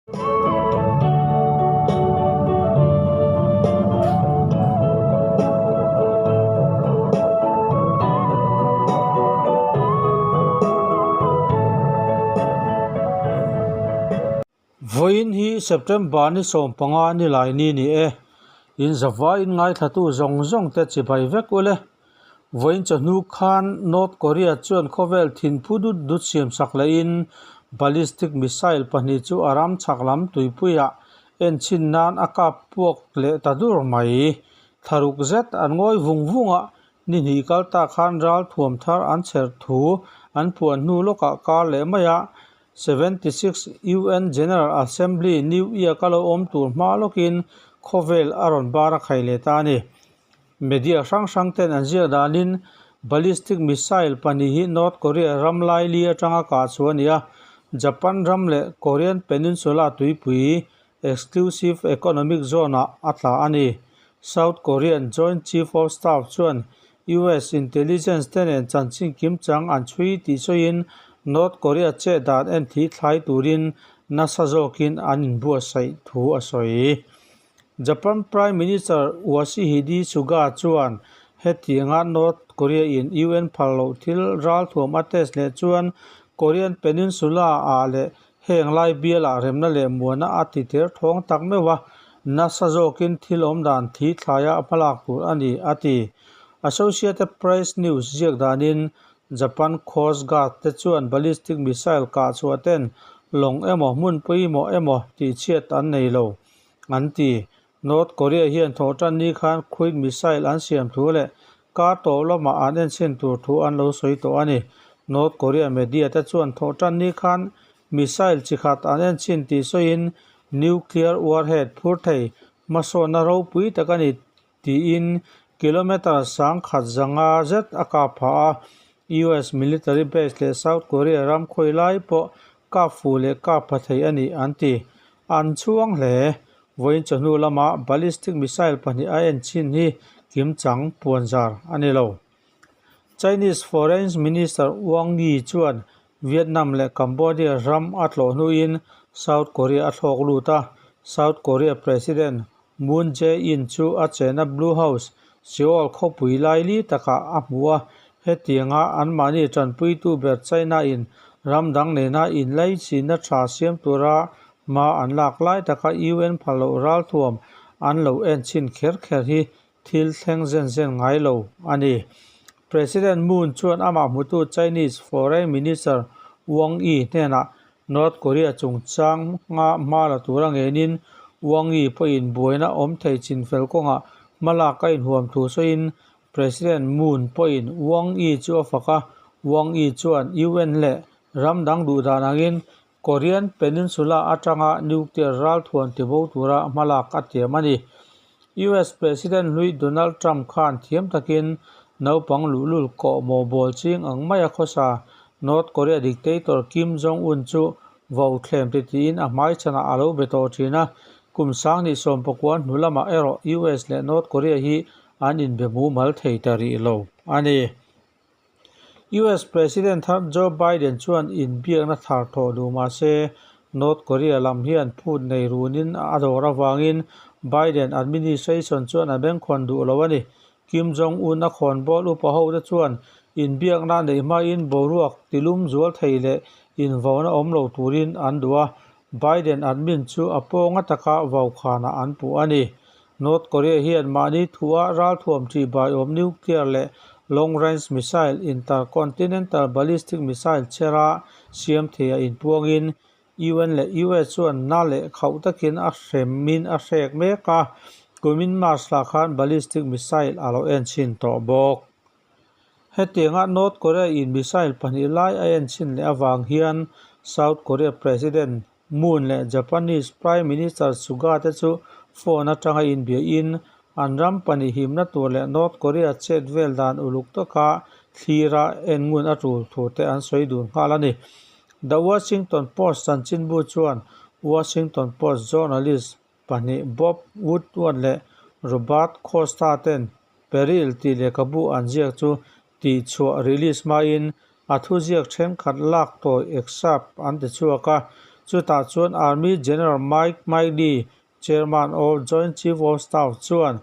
Vawiin hi September ni 15 ni lai ni ni e. In zavai in ngaithlatu zawng zawng te chibai vek ule. Vawiin chawhnu khan North Korea chuan khawvel thinphu dut dut siamsak lehin ballistic missile pahnih chu a ram chhak lam tuipuiah enchhin nan a kap puak leh ta dur mai. Thlaruk zet an ngawi vung vung a, ni hnih kal ta khan ral thuam thar an chher thu an puan hnu lawkah kar leh mai a, 76 UN General Assembly New York a lo awm tur hma lawkin khawvel a rawn bar a khai leh ta a ni. Media hrang hrang ten an ziak danin ballistic missile pahnih hi North Korea ram laili atanga kah chu a ni a, Japan ram leh Korean Peninsula tuipui Exclusive Economic Zone ah a tla a ni. South Korean Joint Chief of Staff chuan US intelligence te nen chanchin kimchang an chhui tih sawiin North Korea chet dan en thih thlai turin nasa zawkin an inbuatsaih thu a sawi. Japan Prime Minister Yoshihide Suga chuan hetianga North Korea in UN phal loh thil ralthuam a test leh chuan Korean Peninsula ah leh heng lai bialah remna leh muana a ti ter thawng tak meuh a, nasa zawkin thil awmdan thi thlaia a hmalak tur a ni, a ti. Associated Press News ziak danin Japan Coast Guard te chuan ballistic missile kah chhuah ten lawng emaw hmun pawimawh emaw tihchhiat an nei lo. an ti. North Korea hian thawhtan ni khan cruise missile an siam thu leh kar tawh lamah an enchhin tur thu an lo sawi tawh a ni. North Korea media te chuan thawhtan ni khan missile chi khat an enchhin tih sawiin nuclear warhead phur thei hmasawnna ropui tak a ni tiin kilometre sangkhat zanga zet a kap phah a. US military base leh South Korea ram khawi lai pawh kap fuh leh kap pha thei a ni an ti. An chhuang hle. Vawiin chawhnu lama ballistic missile pahnih a en chin hi kimchang puanzar a ni lo. Chinese Foreign Minister Wang Yi chuan Vietnam leh Cambodia ram a tlawh hnuin South Korea a thlawk lut a. South Korea President Moon Jae-in chu a chena Blue House, Seoul khawpui laili takah a hmu a. Hetianga anmahni tanpuitu ber China-in ram dang nena inlaichinna tha siam tura hma an lak lai taka UN phal loh ralthuam an lo en chhin kher kher hi thil thleng zen zen ngai lo a ni. President Moon chuan amah hmutu Chinese Foreign Minister Wang Yi hnenah North Korea chungchanga hma la tura ngenin Wang Yi pawhin buaina awm thei chinfel kawngah hmalak a inhuam thu sawiin President Moon pawhin Wang Yi chu a fak a, Wang Yi chuan UN leh ram dang duh dan angin Korean Peninsula atanga nuclear ralthuan tibo tura hmalak a tiam a ni. US President hlui Donald Trump khan thiam takin naupang luhlul kawh maw bawl ching ang maia khawsa North Korea dictator Kim Jong-un chu vo thlem ti tiin a hmaichhanah a lo be tawh thin a, kum sanghnih sawmpakua hnu lamah erawh US leh North Korea hi an inbe mumal thei ta rih lo a ni. US President thar Joe Biden chuan inbiakna thar thawh duh mah se, North Korea lam hian phut nei runin a dawr avangin Biden administration chuan a bengkhawn duh lo a ni. Kim Jong-un a khawnbawl upa hote chuan inbiakna neih hmain boruak tilum zual thei leh invauna awm lo turin an duh a, Biden admin chu a pawnga taka vaukhanah an puh a ni. North Korea hian mahni thua ralthuam ṭihbaiawm nuclear leh long-range missile, intercontinental ballistic missile chhera siam thei a inpuangin UN leh US chuan na leh khauh takin a hremin a hrek mek a, kumin March lah khan ballistic missile a lo en chhin tawh bawk. Hetianga North Korea in missile pahnih lai a en chhin leh avang hian South Korea President Moon leh Japanese Prime Minister Suga te chu phone atanga inbiahin an ram pahnih himna tur leh North Korea chet vel dan uluk taka thlira en ngun a tul thu te an sawi dun nghal a ni. The Washington Post chanchinbu chuan Washington Post journalist pahnih Bob Woodward leh Robert Costa ten Peril tih lehkhabu an ziak chu tihchhuah release hmain a thuziak thenkhat lak tawi excerpt an ti chhuak a. Chutah chuan Army General Mike Milley, Chairman of Joint Chief of Staff chuan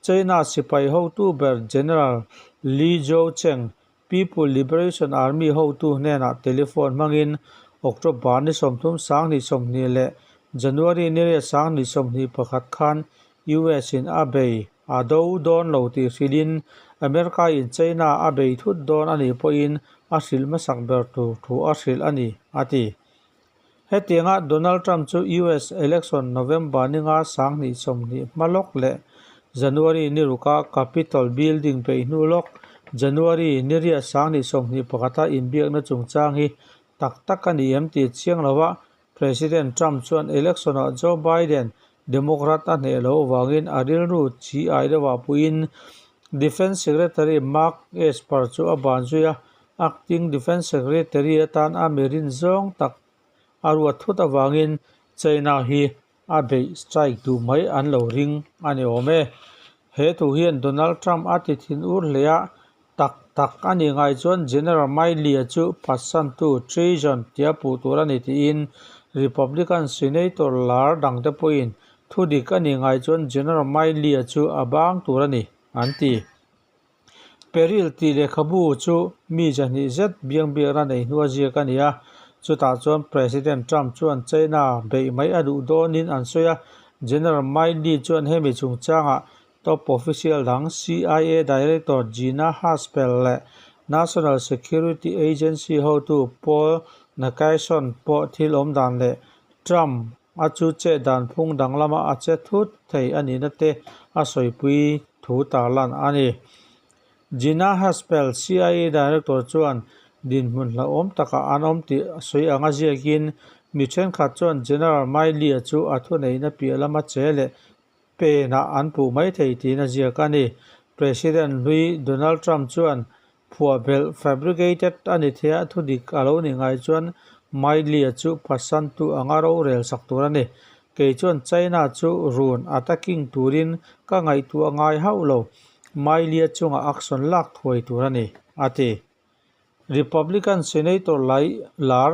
China sipai hotu ber General Li Zhoucheng, People Liberation Army hotu hnenah telephone hmangin October ni 30 2020 leh January ni riat 2021 khan US in a bei a do dawn lo tih hrilhin America in China a bei thut dawn a nih pawhin a hrilh hmasak ber tur thu a hrilh a ni, a ti. Hetianga Donald Trump chu US election November ni nga 2020 hma lawk leh January ni ruka Capitol building beih hnu lawk January ni riat 2021 a inbiakna chungchang hi tak tak a ni em tih chiang lova President Trump chuan election-ah Joe Biden, Democrat a hneh loh avangin a rilru chi ai deuhah puiin Defence Secretary Mark Esper chu a ban zui a, Acting Defence Secretary atan a mirin zawng tak a ruat thut avangin China hi a beih strike duh mai an lo ring a ni awm e. He thu hian Donald Trump a ti thin ur hle a, tak tak a nih ngai chuan General Milley-a chu phatsantu treason tia puh tur a ni tiin Republican Senator lar dangte pawhin thu dik a nih ngai chuan General Milley-a chu a bang tur a ni, an ti. Peril tih lehkhabu chu mi 200 zet biangbiakna nei hnua ziak a ni a, chutah chuan President Trump chuan China beih mai a duh dawnin an sawi a, General Milley chuan hemi chungchangah top official dang CIA Director Gina Haspel leh National Security Agency hotu Paul Nakayson pawh thil awm dan leh Trump a chu chet dan phung danglama a che thut thei a nihna te a sawipui thu tarlan a ni. Gina Haspel, CIA Director chuan dinhmun hlauhawm takah an awm tih sawi anga ziakin mi thenkhat chuan General Milley-a chu a thuneihna piah lama che leh penah an puh mai thei tiin a ziak a ni. President hlui Donald Trump chuan phuahbelh, fabricated, a ni thei a, thudik a lo nih ngai chuan Milley-a chu phatsantu anga rorel sak tur a ni. Kei chuan China chu run attacking turin ka ngaihtuah ngai hauh lo, Milley-a chungah action lak thuai tur a ni, a ti. Republican Senator lai lar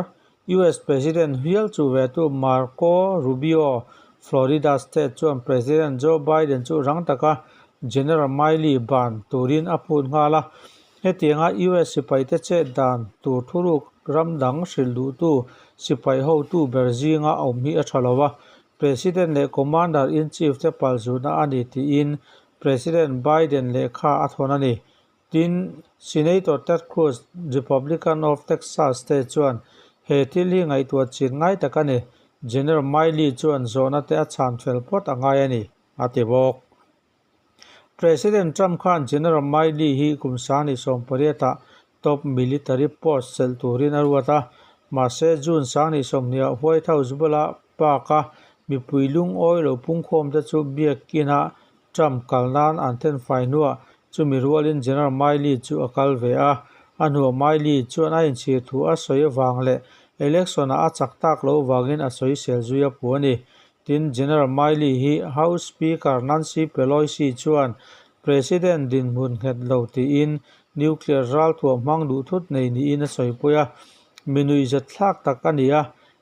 US President hial chu vetu Marco Rubio, Florida State chuan President Joe Biden chu rang taka General Milley ban turin a phut nghal a. Hetianga US sipaite chet dan tur thuruk ram dang hrilh duhtu sipai hotu ber zinga awm hi a tha lo a, President leh Commander-in-Chief te palzutna a ni tiin President Biden lehkha a thawn a ni. Tin, Senator Ted Cruz, Republican of Texas te chuan he thil hi ngaihtuah chin ngai tak a ni. General Milley chuan zawhna te a chhan fel phawt a ngai a ni, a ti bawk. President Trump khan General Milley hi kum 2018 ah top military post chelh turin a ruat a, mahse June 2020 ah White House bula park a mipui lungawi lo pungkhawm te chu biakin ah Trump kal nan an thenfai hnuah chumi rualin General Milley chu a kal ve a, a hnuah Milley chuan a inchhir thu a sawi avang leh election-ah a chak tak loh vangin a sawisel zui a pu a ni. Tin, General Milley hi House Speaker Nancy Pelosi chuan President dinhmun nghet lo tiin nuclear ralthuam hmang duh thut nei niin a sawipui a, mi nuihzatthlak tak a ni a,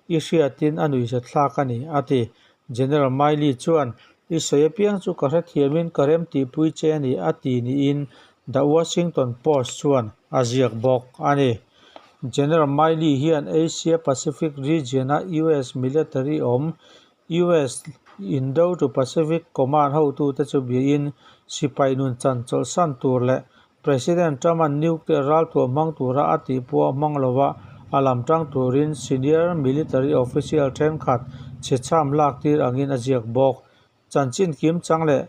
i hriatin a nuihzatthlak a ni, a ti. General Milley chuan, I sawi apiang chu ka hrethiamin ka rem tihpui che a ni, a ti niin The Washington Post chuan a ziak bawk a ni. General Milley hian Asia Pacific region-a US military awm, US Indo to Pacific Command hotute chu biain sipai nun chan chawlhsan tur leh President Trump-a'n nuclear ralthuam hmang tura a tih pawh hmang lova a lam tang turin senior military official thenkhat chhechham lak tir angin a ziak bawk. Chanchin kim chang leh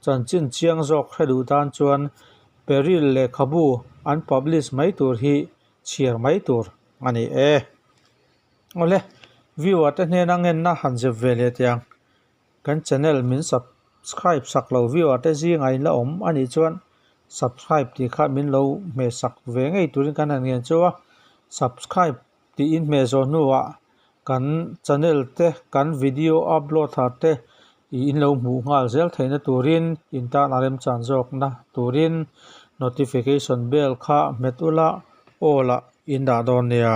chanchin chiang zawk hre duh tan chuan Peril lehkhabu an publish mai tur hi chhiar mai tur a ni e. Awle, viewer te hnena ngenna han zep ve leh teh ang. Kan channel min subscribe sak lo viewer te zingah in la awm a nih chuan subscribe tih kha min lo hmeh sak ve ngei turin kan han ngen chu a, subscribe tih in hmeh zawh hnuah kan channel te kan video upload thar te ih in lo hmuh nghal zel theihna turin in tan a remchan zawkna turin notification bell kha hmet ula aw lah in dah dawn nia.